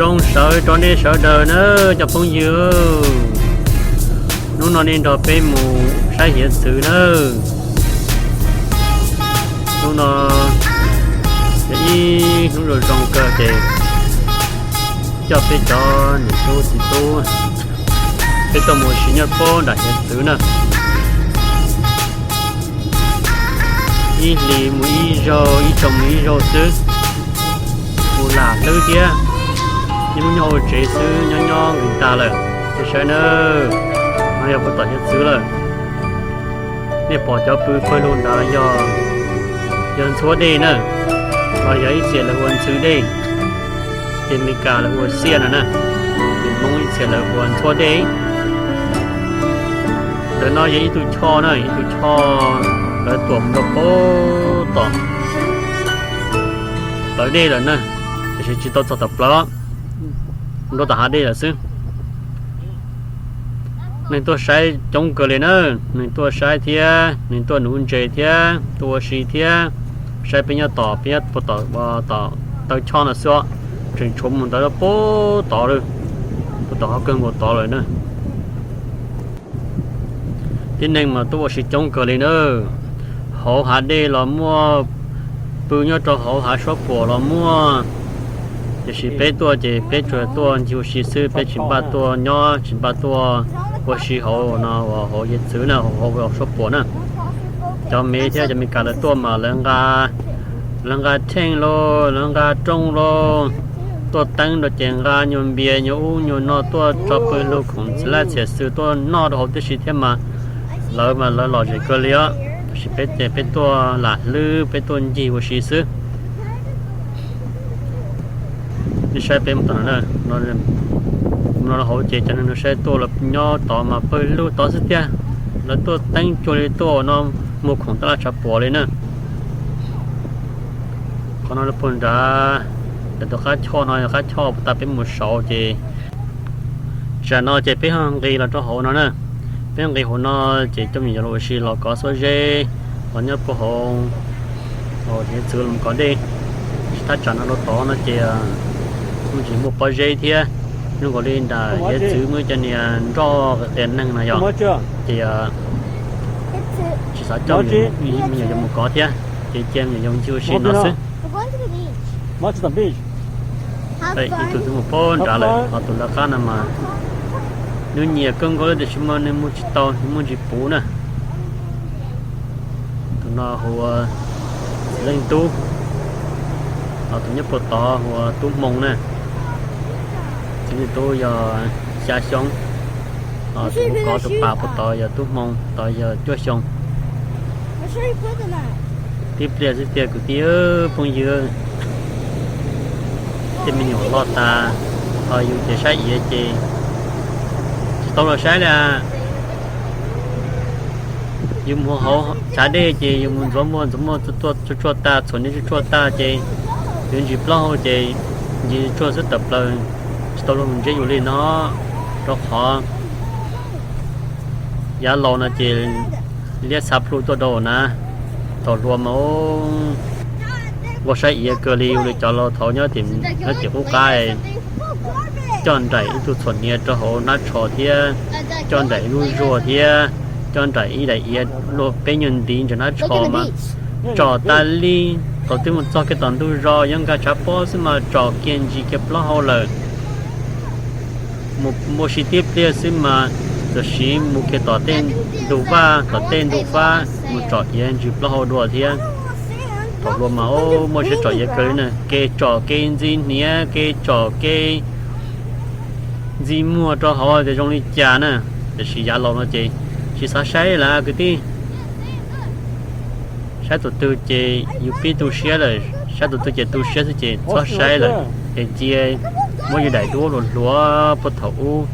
Zoo sawv rau nej sawv daws na cov phooj ywg. Hnub no nej nrog peb mus saib hiav txwv nawb. Hnub no yog ib hnub zoo zoo kawg ces coj peb cov niam tub txiv tub peb tuaj mus ua si nyob puag nram hiav txwv na. Ib hlis mus ib zaug, ib xyoo mus ib zaug xwb. Mus lam hlwb thiab, nyob hnub nyoog ua tsev xwb, nyob nyob nqis tag lawm. Nej saib nawb, no yog puag tom hiav txwv lawm. Nej pom cov pw pawg lug ntawd yog, yog ntxhuab dej na, los yog ib txhia lawv hu ua ntxhw dej, ces Meskas lawv hu ua xiaj no na, ces Hmoob ib txhia lawv hu ua ntxhuab dej. Ntawm no yog ib tug choj na, ib tug choj lawv tuam mus rau puag tom plawv dej lawm na, tiam sis tsis tau txog tom plawv, rau tom hav dej lawm xwb. Neeg tuaj saib coob kawg li na, neeg tuaj saib thiab neeg tuaj nuv ntses thiab tuaj ua si thiab saib peb nyob tom, peb nyob puag tom, tom taw choj no xwb os, tseem tshuav mus ntawd puag tod, puag tom qhov kawg nkaus tod lawm na. Tib neeg mas tuaj ua si coob kawg li na, hauv hav dej los muaj, pw nyob rau hauv hav suab puam los muaj. Tiam sis peb tuaj ces peb tsuas tuaj ncig ua si xwb, peb tsis npaj tuaj nyob, tsis npaj tuaj ua si hauv no, hauv hiav txwv na, hauv suab puam na. Cov Mev thiab cov Meskas lawv tuaj mas lawv nqa, lawv nqa theej lauj, lawv nqa rooj lauj, tuaj teeb rau ces nqa nyuag npias nyuag ub nyuag no tuaj tso pw lug khoom txiv laj txhiam xwm tuaj noj rau hauv tib si thiab mas, lawv mas lawv lom zem kawg li os. Tiam sis peb ces peb tuaj lam hlwb, peb tuaj ncig ua si xwb. Nej saib peb mus tom no, mus no rau hauv ces cov neeg no saib tuaj los nyob tod mas pawg lug tod xwb tiag, lawv tuaj teeb cuag li tuaj no, muag khoom taj laj tshav puam li na. Qhov no puag nrad, ntawm tus qab choj no yog qab choj puag ta peb mus saud ces, tsam no ces peb ho nqis los rau hauv no na. Peb nqis hauv no ces coj me nyuam yaus los ua si los kov xuab zeb, los nyob puag hauv, hauv hiav txwv los kov dej. Tab tsam no rau tod no ces me ntsis muaj pob zeb thiab, zoo nkaus li nram hiav txwv muaj cov niag nroj qias neeg no yog, ces tsis xav coj me nyuam yaus mus kov thiab, ces cia me nyuam yaus ncig ua si no xwb. Ib tug twb mus puag nrad lawm, ho tus lawv qab no mas nws nyiam kawg nkaus li tiam sis mas nws mus tsis tau, nws muaj ntsis puv na. Tus no hu ua Txiv Leej Tub, ho tus nyob puag tod hu ua Tub Hmoo na. Txiv Leej Tub yog xya xyoo, ho tus mus kov tus pas puag tod yog Tub Hmoo, tod yog cuaj xyoo. Tib pliag xwb tiag kwv tij phooj ywg, tej me nyuam loj tas, ho yus ces saib iav ces tsis tau los saib li. Yus mus hauv chav dej ces yus mus ntxuav muaj ntxuav muaj tsuag tsuag tag, txhuam niag tsuag tsuag tag ces yus ntsis plaub hau ces ntsis tsuag xwb tawm plaws, tsis tau luag mus ntseb yus li no, rau qhov yav laus no ces liab xav plhu tuaj rau na. Thaum hluas mas ua saib iav kawg li, ua li cov laus thaud nyob tim, nyob tim qub qab, coj nraim ib tug txhuam hniav rau hauv hnab tsho thiab, coj nraim ib lub zuag thiab, coj nraim ib daim iav luaj peb nyuag ntiv ntawm hnab tsho mas tsom tas li. Thaum twg mus txog kiag tom ntug zos yuav nkag tshav pob xwb mas tsom kiag ntsis kiag plaub hau lawm. Mus ua si tib pliag xwb mas txawm siv mus kiag tom tej ntug vaj, tom tej ntug fab mus tsom iav ntsis plaub hau dua thiab. Thaum hluas mas muaj siab tsom iav kawg li na, kev tsom kev ntxi hniav, kev tsom kev ntxi muag rau hauv tias zoo li cas na. Tiam sis yav laus no ces tsis xav saib lawm kwv tij. Saib tus twg ces yus pib tu siab lawm, saib tus twg ces tu siab xwb ces txhob saib lawm, ces cia muab yus daim duab hluas hluas puag thaum ub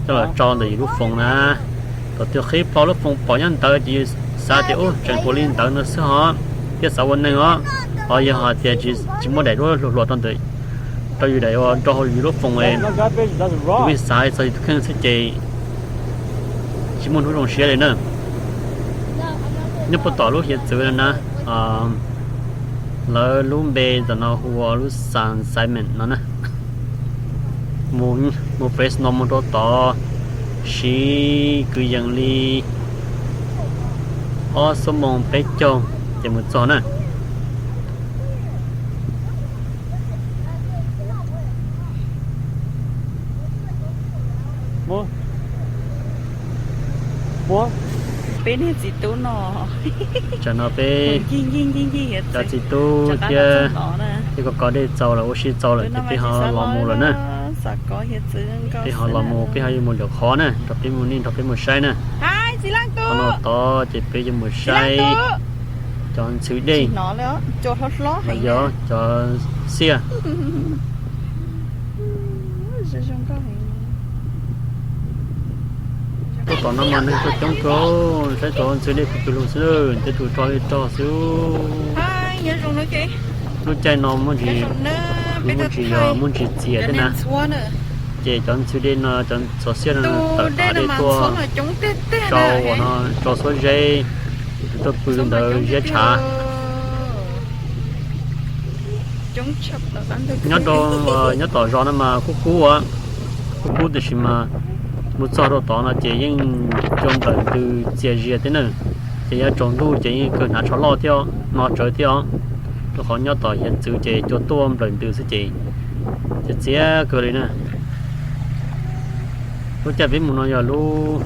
coj los tso ntawm yus lub foos na. Thaum twg qhib plho lub foos pom nyob ntawd ces yus xav tias ub tseem puas li ntawd no xwb hos, thiaj xav ua neeg os. Ho yog hais tias tsis muab daim duab hluas hluas rau ntawm, rau yus daim ua rau hauv yus lub foos, yus xav txog yus tus kheej xwb ces tsis muaj hnub zoo siab li na. Nyob puag tom lub hiav txwv no na, lawv lub npe tom no hu ua lub San Simon no na. Mus, mus Fresno mus rau tod siv kwv yees li ob xuab moos peb caug ces mus txog na. Peb niag txiv tub no, tsam no peb cov txiv tub thiab, thiab ko kov dej txaus lawm ua si txaus lawm ces peb ho los mus lawm na. Peb ho los mus, peb ho yuav mus lwm qhov na, nrog peb mus nej nrog peb mus saib na. Qhov no tod ces peb yuav mus saib cov ntxhw dej los yog cov xiaj. Tuaj tom no mas neeg tuaj coob kawg, saib cov ntxhw dej puv pwg lug xwb, tej tus rog li rog xwb. Lub caij no muaj ntsis, muaj ntsis yog muaj ntsis txias thiab na, ces cov ntxhw dej no, cov xov xiaj no tawm av dej tuaj rau uas no, rau xuab zeb, tuaj pw ntawd ziab tshav. Nyob rau, nyob tom zos no mas kub kub, kub kub tiam sis mas mus txog rau tod no ces yeej cua nplawm ntws txias zias thiab na, ces yuav tsaus ntuj ces yeej kawg hnav tsho loj thiab, hno tsawv thiab os. Rau qhov nyob tom hiav txwv ces cua tuaj nplawm ntws xwb ces txias txias kawg li na. Lub caij peb mus no yog lub,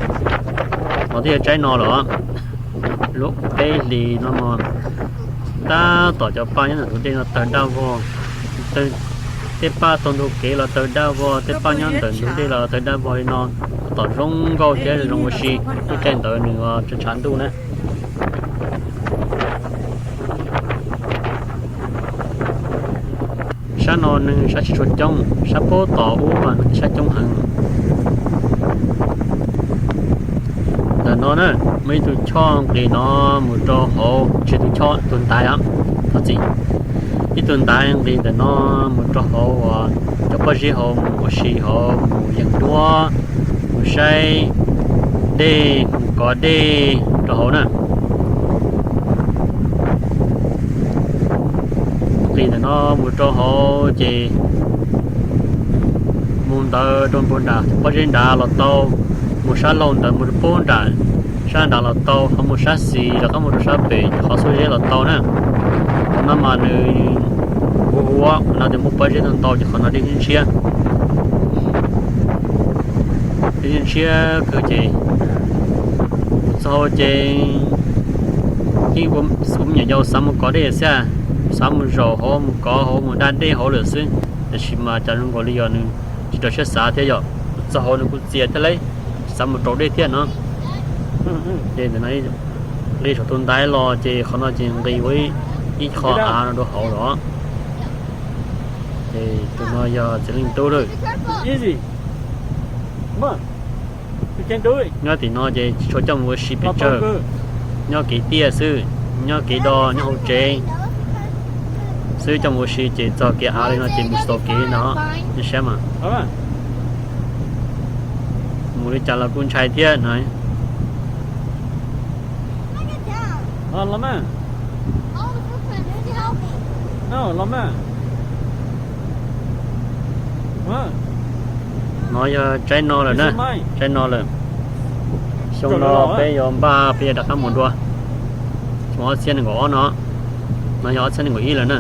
no twb yog tsaib no lawm, lub peb hlis no mas tab tom cov paj nyob ntawm ntug dej no tawg daj vog, tej paj taug ntug kev los tawg daj vog, tej paj nyob ntawm ntug dej los tawg daj vog li no, tab tom zoo nkauj thiab zoo ua si. Lub caij ntawd nws tshav ntuj na. Sab no neeg sab tsis tshua coob, sab pab tom ub mas neeg sab coob heev. Ntawm no na, muaj ib tug choj nqis no mus rau hauv, tsis, tus choj, tus ntaiv os, thov txim, ib tug ntaiv nqis ntawm no mus rau hauv uas cov pob zeb hauv mus ua si hauv, mus yees duab, mus saib dej, mus kov dej rau hauv na. Nqis ntawm no mus rau hauv ces mus ntawd rau npoo nram pob zeb nrad los tau, mus sab laug ntawd mus rau pem nram sab nrad los tau, ho mus sab xis rov qab mus rau sab pem qhov xuab zeb los tau na. Qhov no mas nws huv huv, qhov no tias muaj pob zeb ntau ntau ces qhov no dej ntshiab ntshiab. Dej ntshiab ntshiab kawg ces mus txog ces yeej ua me nyuam yaus xav mus kov dej xwb, xav mus zaum hauv mus kov hauv mus da dej hauv lawm xwb. Tiam sis mas cas zoo nkaus li yog nws tsis raws siab xav thiab yom, mus txog hauv nws kuj txias thiab lauj, tsis xav mus raus dej thiab no. Ces ntawm no nqis saum tus ntaiv los ces qhov no ces nqis ua ib qho av no rau hauv los. Ces tus no yog txiv leej tub lawm. Nyob tim no ces tsis tshua coj mus ua si pes tsawg, nyob kev tiaj xwb, nyob kev do nyob hauv tsev xwb, coj mus ua si ces txog kev av li no ces mus tsis tau kev no, nej saib mas. Mus li cas los kuj ntshai thiab no. No yog tsaib no lawm na, tsaib no lawm. Xyoo no peb yuav npaj peb yuav rov qab mus dua. Xyoo ob txhiab nees nkaum ob no, no yog ob txhiab nees nkaum ib lawm na.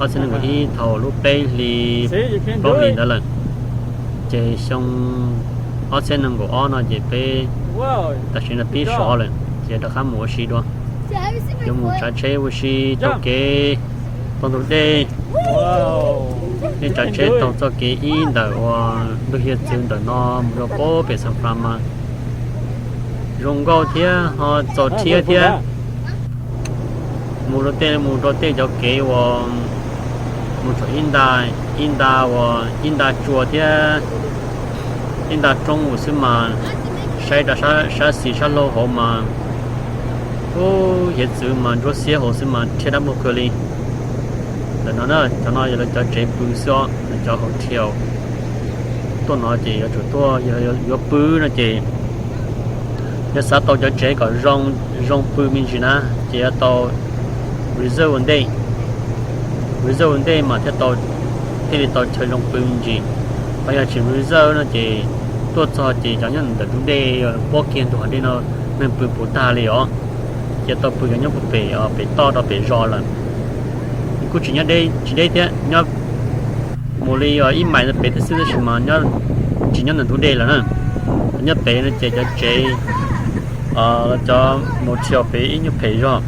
Ob txhiab nees nkaum ib thaum lub peb hlis plaub hlis ntawd lawm. Ces xyoo ob txhiab nees nkaum ob no ces peb tam sim no pib sov lawm ces rov qab mus ua si dua. Yuav mus tsav tsheb ua si taug kev, taug ntug dej. Nej tsav tsheb taug txoj kev ib ntawm uas ntug hiav txwv ntawm no mus rau pem San Fran mas zoo nkauj thiab ho txaus rhiab thiab. Mus rau tej, mus rau tej cov kev uas mus txog ib nta, ib nta uas ib nta tsua thiab ib nta roob mus xwb mas saib rau sab xis sab laug hauv mas, ub, hiav txwv mas ntsuab xiab hauv xwb mas rhiab dab muag kawg li. Ntawm no na, cov no yog lawv cov tsev pw xwb os, lawv cov hotel. Tuaj no ces yuav tsum tuaj, yog yuav pw no ces yog xav tau cov tsev kom zoo, zoo pw me ntsis na ces yuav tau reserve ua ntej. Reserve ua ntej mas thiaj tau, thiaj li tau chaw zoo pw me ntsis. Yog tsis resort no ces tuaj txog ces cov nyob ntawm ntug dej puab kiag ntug hav dej no, neeg pw puv tag li os. Cia tau pw cov nyob puag pem, pem toj rau pem zos lawm. Kuj tsis nyob deb, tsis deb thiab, nyob mus li ib mais pem tag xwb tab sis mas tsis nyob ntawm ntug dej lawm na. Nyob pem no ces cov tsev, cov motel pem ib nyuag phem zog,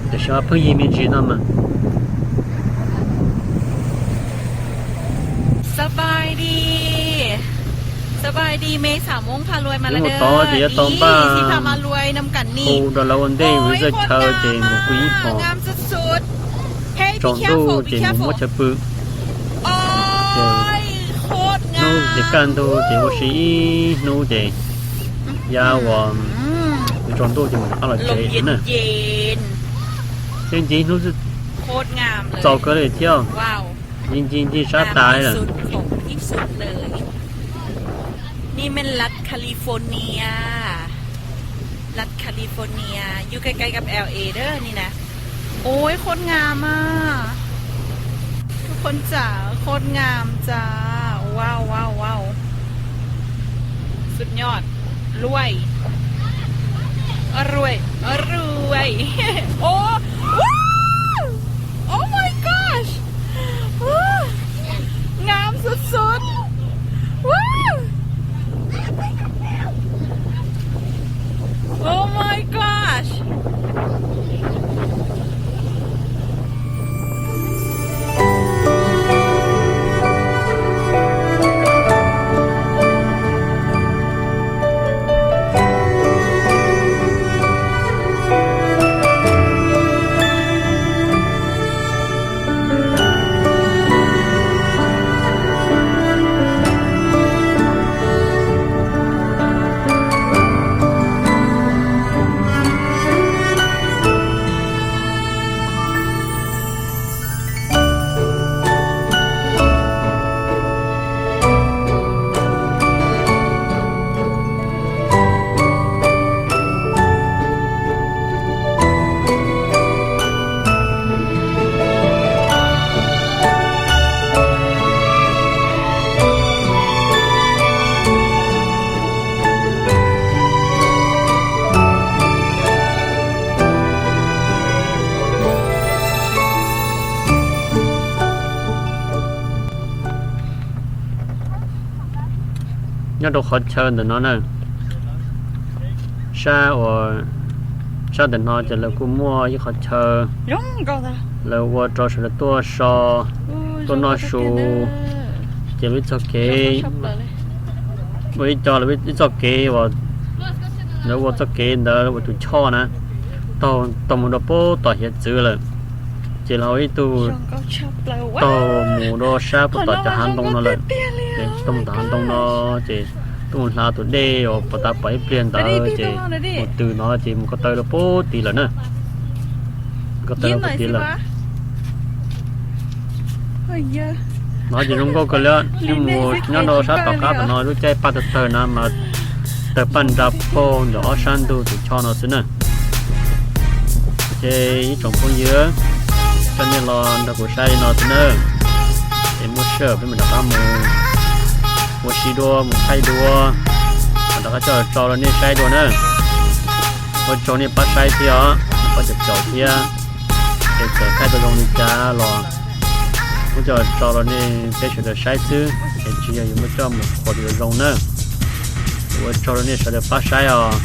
tiam sis pheej yig me ntsis no mas. สบายดี สบายดี เมย์สาวม่วงพารวยมาแล้วเด้อ Hnub tod ces yuav tau npaj hu rau lawv ua ntej vim zaj chaw ces mus pw ib hmos tsaus ntuj ces mus muab chaw pw. Ces hnub ces kaj ntug ces ua si ib hnub ces ya uas tsaus ntuj ces mus rov qab los tsev na. Ces ncig hnub xwb, txaus kawg li thiab, ncig ncig ncig sab tas li lawm. นี่แม่นรัฐแคลิฟอร์เนีย รัฐแคลิฟอร์เนีย อยู่ใกล้ๆกับ แอล เอ เด้อ นี่นะ โอ้ย โคตรงามอ่ะ ทุกคนจ๋า โคตรงามจ้า ว้าว ว้าว ว้าว สุดยอด รวย รวย รวย โอ้ ว้าว Oh my gosh ว้าว งามสุดๆ ว้าว Oh my gosh Nyob rau qhov chaw ntawm no na, sab uas sab ntawm no ces lawv kuj muaj ib qhov chaw lawv ua rau sawv daws tuaj so, tuaj noj su. Ces lawv ib txoj kev, ua ib co lawv ib txoj kev uas lawv ua txoj kev ntawd ua tus choj na, taug mus rau pem tom hiav txwv lawm. Ces lawv ib tug taug mus rau sab pem tom cov hav ntoo no lawm. Ces taug mus tom hav ntoo no, ces tuaj mus hla tus dej uas pov tas pom ib pliag ntawd ces mus tws no ces mus ko taw rau pem tid lawm na. Ko taw rau pem tid lawm. No ces zoo nkauj kawg li, nej mus nyob rau sab tom qab tom no lub caij paj tawg tawg no mas tawg paj nra paug ntawm ob sab ntug tus choj no xwb na. Ces ib tsoom phooj ywg, coj nej los nrog kuv saib li no xwb na. Es muaj sij hawm peb mam rov qab mus ua si dua, mus thaij dua, mam rov qab coj los tso rau nej saib dua na. Ua tsaug nej pab saib thiab os, nej pab caum caum thiab. Es txawm thaij tau zoo li cas los muab coj los tso rau nej peb sawv daws saib xwb, es tsis yog yuav muab coj mus qhuas rau zoo na. Ua tsaug rau nej sawv daws pab saib os.